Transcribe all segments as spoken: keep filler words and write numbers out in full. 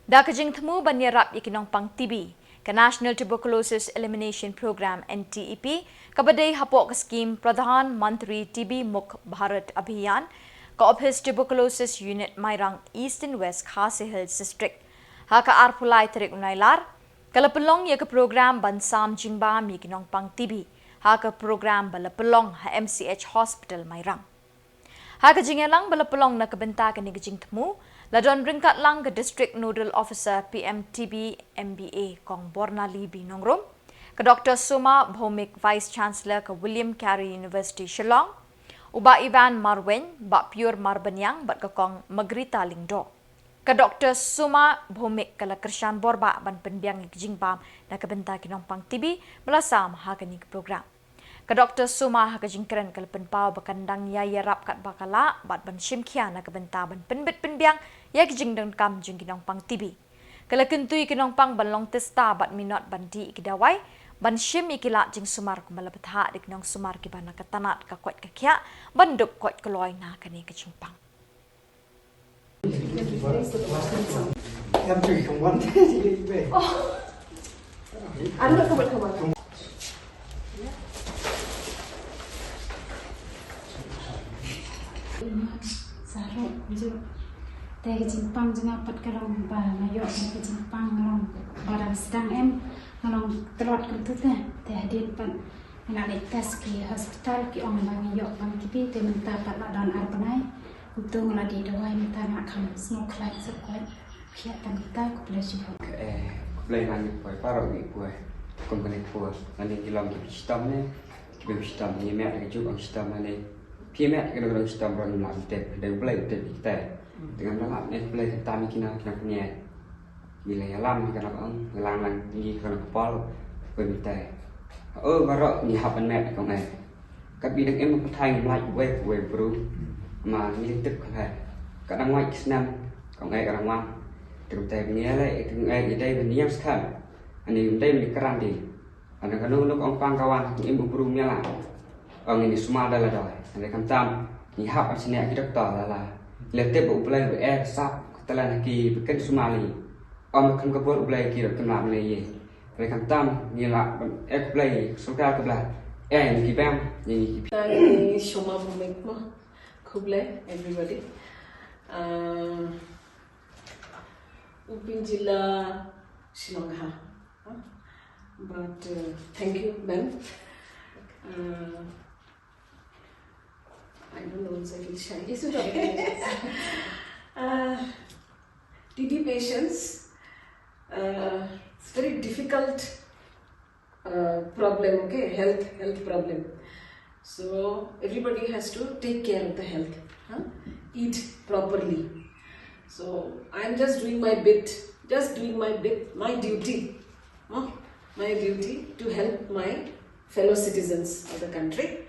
Da ka jingthmu ban ïarap ïa ki nongpang T B, ka National Tuberculosis Elimination Program, N T E P, kaba dei hapoh ka skhim Pradhan Mantri T B Mukt Bharat Abhiyan, ka Ophis Tuberculosis Unit Mairang, East and West Khasi Hills District, ha ka arphew lai tarik u Nailar, ka la pynlong ïa ka program ban sam jingbam ïa ki nongpang T B ha ka program ba la pynlong ha M C H Hospital Mairang. Ha ka jingïalang ba la pynlong na ka bynta kane ka jingthmu, la don ryngkat lang ka District Nodal Officer P M T B M B A Kong Bornali B Nongrum, ka Doctor Soma Bhowmik, Vice Chancellor ka William Carey University Shillong, u Bah Ivan Marwein, Bah Pior Marbaniang bad ka Kong Margarita Lyngdoh. Ka Doctor Soma Bhowmik ka la kyrshan borbah ban pynbiang ïa ka jingbam na ka bynta ki nongpang T B ba la sam ha kane ka program. Ka Doctor Soma ha ka jingkren ka la pynpaw ba kan dang ïa ïarap katba ka lah bad ban shim khia na ka bynta ban pynbit pynbiang ïa ki jingdonkam jong ki nongpang T B. Ka la kyntu ïa ki nongpang ban long tista bad minot ban dih ïa ki dawai, ban shim ïa ki lad jingsumar kumba la bthah da ki nongsumar kiba na ka tnat ka koit ka khiah, ban dup koit kloi na kane ka jingpang. Te ka jingpang jong nga pat ka long ba nga ïoh ka jingpang, nga long ba dang sdang em, nga long tlot kumtu te, te hadien pat nga la leit test ki hospital, ki ong ba nga ïoh pang T B, te mynta pat la don ar bnai. Kumtu nga la dih dawai, mynta nga kham sngewkhlaiñ sngewkhuid. Phi ïa tang kita, khublei shibun. Eh, khublei na ngi poi, para ngi poi. Kum kane poi, na ngi ki long ki shitom ne. Ki bym shitom, ngi met ka juk ong shitom ne. Phi met ka dong shitom, rong lam tep, dei U Blei u tep kita. Te ngam da lap ne, khublei kata mi kina kina kine. Ngi la ïalam, ka na ka ong, ngi lang lang, ngi ka na ka pol, wei mynta. O, baroh ngi hap ban met, ka ong eh. Kat ba dang im ka pathai ngi mlait wei, wei bru. Ma ngi tip ka lai. Kat dang wai ki snem, ka ong eh ka dang wan. Te mynta ngi ïa leh, te ong eh ngi dei ban ïam skhem. Ani ngi dei ban ïa kren di. Ana kano kano ong pang ka wan, ngi im u bru ïa la. Ong ngi sumar da la doi. Hynrei khamtam, ngi hap ban snieh ki doktor la la. Ngi la tip ba U Blei ba eh ka sap, ka tela na ki ba kin sumar li. Ong kham ka bor U Blei ki dok kim lap ne ye. Hynrei khamtam, ngi la ban eh U Blei, ka sorkar ka bla. Eh, ngi ki bam, ngi ki. Tang ngi Soma Bhowmik mo. Khublei, everybody. Uh, Upin Jila Shillong ha. Huh? But, uh, thank you, ma'am. Uh, I don't know, it's a little shy. It's okay. Uh, T B patients, uh, it's very difficult, uh, problem, okay? Health, health problem. So everybody has to take care of the health, huh? Eat properly. So I'm just doing my bit, just doing my bit, my duty, huh? My duty to help my fellow citizens of the country.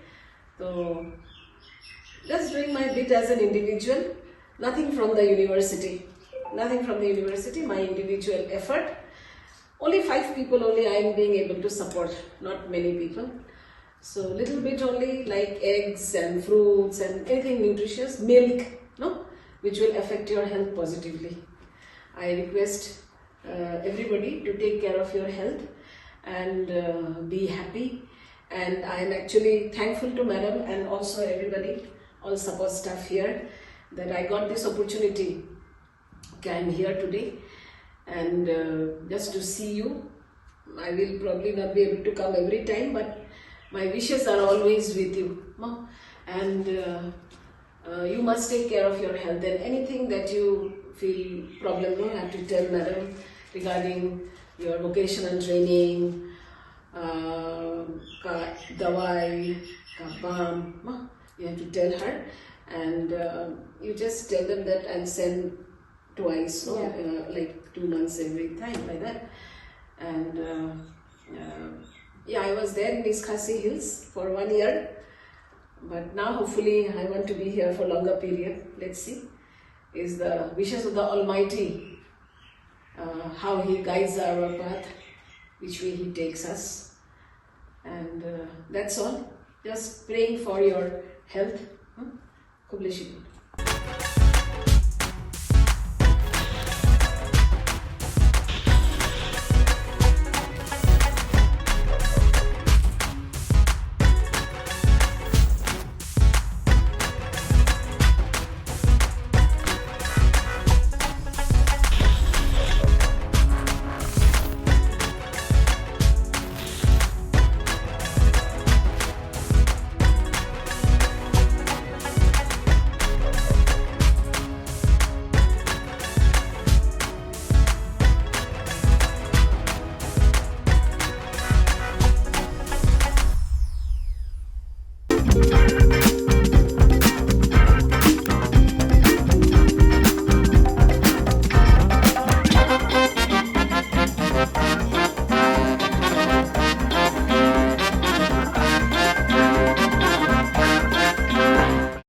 So just doing my bit as an individual, nothing from the university, nothing from the university, my individual effort. Only five people only I am being able to support, not many people. So little bit only, like eggs and fruits and anything nutritious, milk, no, which will affect your health positively. I request, uh, everybody to take care of your health and, uh, be happy. And I am actually thankful to madam and also everybody, all support staff here, that I got this opportunity. Okay, I'm here today, and, uh, just to see you. I will probably not be able to come every time, but my wishes are always with you, no? And, uh, uh, you must take care of your health, and anything that you feel problem, no, you have to tell madam regarding your vocational training, uh, ka dawai, ka bam, no? You have to tell her, and, uh, you just tell them that I'll send twice, no? Yeah. Uh, like two months every time, like that. And, uh, uh, yeah, I was there in East Khasi Hills for one year, but now hopefully I want to be here for longer period. Let's see. Is the wishes of the Almighty, uh, how He guides our path, which way He takes us. And, uh, that's all. Just praying for your health. Hmm? Khublei shibun.